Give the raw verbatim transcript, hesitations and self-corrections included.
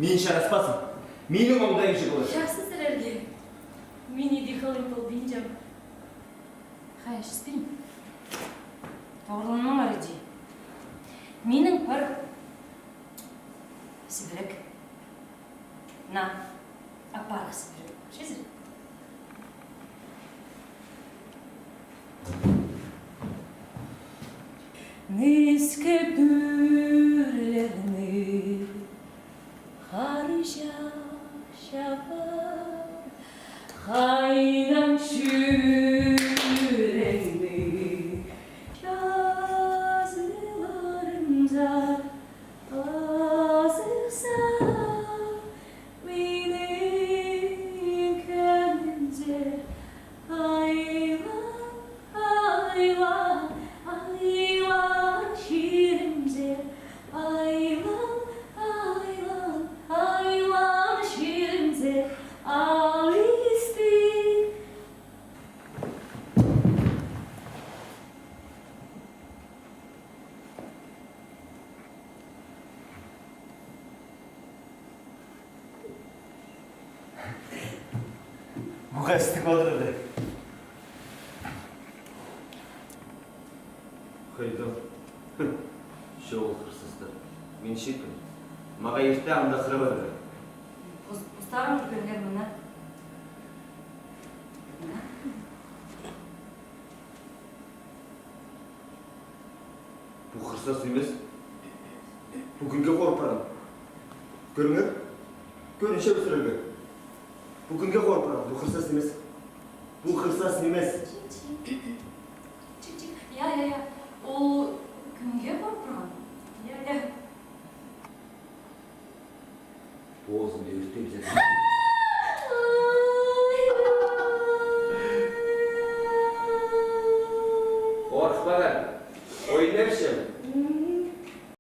Мин чараспазым. Минің оңдайым чығылар. Чахсы сірерге. Мин иди халай полбинчам. Хайа, чіспин. Тоғырланмаңар иди. Минің пар сібірек. На, апарғыс пирем. Чизер. Ніске пӱӱрлерні харҷа чабар, хайнаң чӱрегні чазыларымзар. Азыхса минің кӧңнімде айлан, айлан, айлан чирімзер, айлан, айлан, айлан чирімзер, алыстығ. Уғаа істіг одырады. Хайдағ? Че ол хырсастар. Мин читпін. Мағаа иртен анда хыра парарға. Пос-, постарың кӧріңер мына. Мына. Пу хырсас нимес. Пу кӱнге хорып парған. Кӧріңер. Кӧрінче пу сірерге. Пу кӱнге хорып парған. Пу хырсас нимес. Пу хырсас нимес. Чик, чик. Чик, чик. Я, я, я. Ол кӱнге хорып парған. Я, я. Позын ӧртіп.